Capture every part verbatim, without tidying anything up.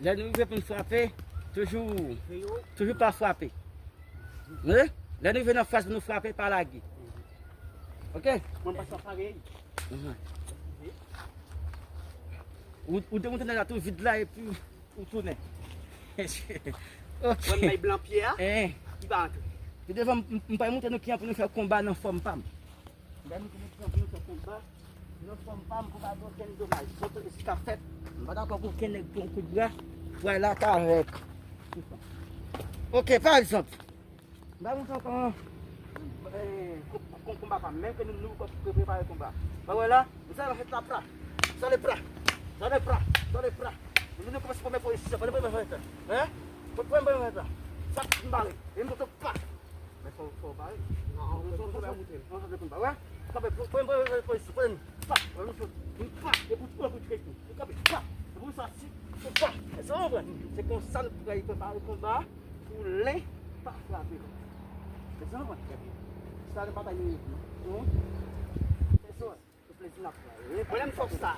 Lè nou rive pou n frape, toujou, toujou pa frape. Wi? Lè nou rive nan faz pou nou frape, pa lage. Ok? Mwen pa sa parèy. Mhm. Ou, ou demonte nèg la tou vid la epi ou tounen. Ok. Mwen bay blan pyè a. Eh. Li pa antre. Pi devan m, m, m pral montre nou kijan pou nou fè konba nan fòm pa m. M pral montre nou kijan pou nou fè konba nan fòm pa m pou pa gen okenn domaj. Sòt si k ap fèt. M pa dakò pou okenn nèg pran kout bra pou al atake avèk. Ok, pa egzanp. M ba nou tan kon, eh, kon, kon, konba pa m, menm ke nou, nou pre-, prepare konba. Ba wè la, m sa nan fèt la pra. Sa le pra. Sa le pra. Sa le pra. Nou, nou kòmanse premye pozisyon, premye, premye fèt la. Hein? Premye, premye fèt la. Sa m bare. E m tonton pa. Men fò, fò w bare. Non, non, non, non, non, non, non, non, wè. Kanpe, premye, premye, premye pozisyon, premye. Pa. Wè, nou sot. Nou pa. E pou twa kou tchèk tou. Nou kanpe. Pa. E pou sa, si. Se pa. Èske w konprann? Se konsa nou prepare konba. Pou len pa frape. Èske nou konprann? Sa se batay nou ye pou nou. Se sa. Se plezi n ap pran. Mwen, lè m fè sa,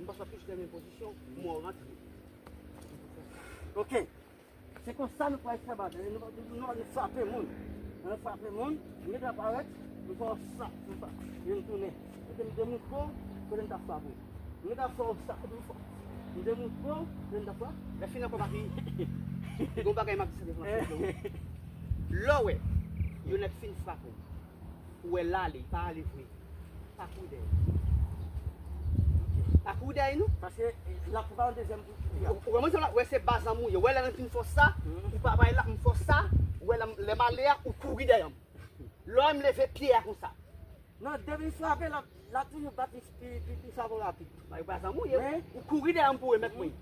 m pa sot toujou nan menm pozisyon, mwen rantre. Ok. Se konsa nou pral fè batay. Nou, nou, nou, nou frape moun. Lè nou frape moun, nou mete aparèt, nou fè sa, nou fè, e nou tounen. Kote m te montre w, kote m t ap frape w. Mwen ta fè w sa, mwen fè. Mwen te montre w, mwen ta fè. Lè fin ankò pa fini. Gon bagay m ap di sa devan. Lè w wè yon nèg fin frape w, ou wè l ale, li pa ale vre. Pa kouri dèyè. Pa kouri dèyè non. Paske l ap pran yon dezyèm kou. Ou, ou wè mwen se la, wè se ba zanmi w ye. Wè lè m fin fè w sa, ou pa bay la, m fè w sa, ou wè lè m, lè m ale a, ou kouri dèyè m. Lè w wè m leve pye a konsa. Non, depi l frape, l ap, l ap toujou bat pi, pi, pi, pi favorab. Bay ba zanmi w ye. Men ou kouri dèyè m pou remèt mwen.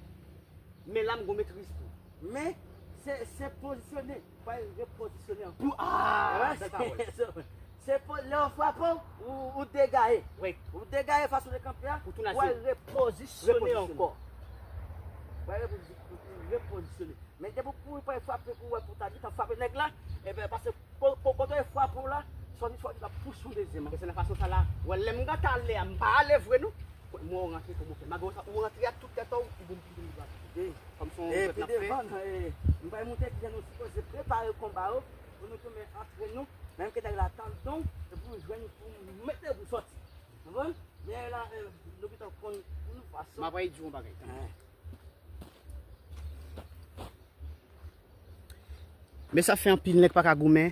Men la m gon metriz tou. Men se, se pozisyone, fò repozisyone ankò. Pou, ah, bèl pawòl. Se, se po-, lè yo frape w, ou, ou degaye. Wi. Ou degaye fason de kanpe a, pou tounen asou. Fò repozisyone ankò. Fò repozi-, repozisyone. Men depi w kouri pou w frape, pou w wè pou w ta gentan frape nèg la, ebyen, paske po-, po-, kote w frape w la, sòti, sòti la pous yon dezyèm. Paske se nan fason sa la, wè lè m gentan ale a, m pa ale vre non. Mwen w rantre kòman w fè. Malgre sa, ou rantre ak tout tèt ou, ou bon pou ou bat. Kòm se yon jwèt n ap fè. Epi devan, eh, m pral montre kijan nou sipoze prepare konba yo, pou nou tounen antre nou, menm ke nèg la tann don, epi w jwenn pou w mete pou sòti. Konprann? Men la, eh, nou gentan konn pou nou fason. M ap di w yon bagay. Eh. Men sa fè anpil nèg pa ka goumen,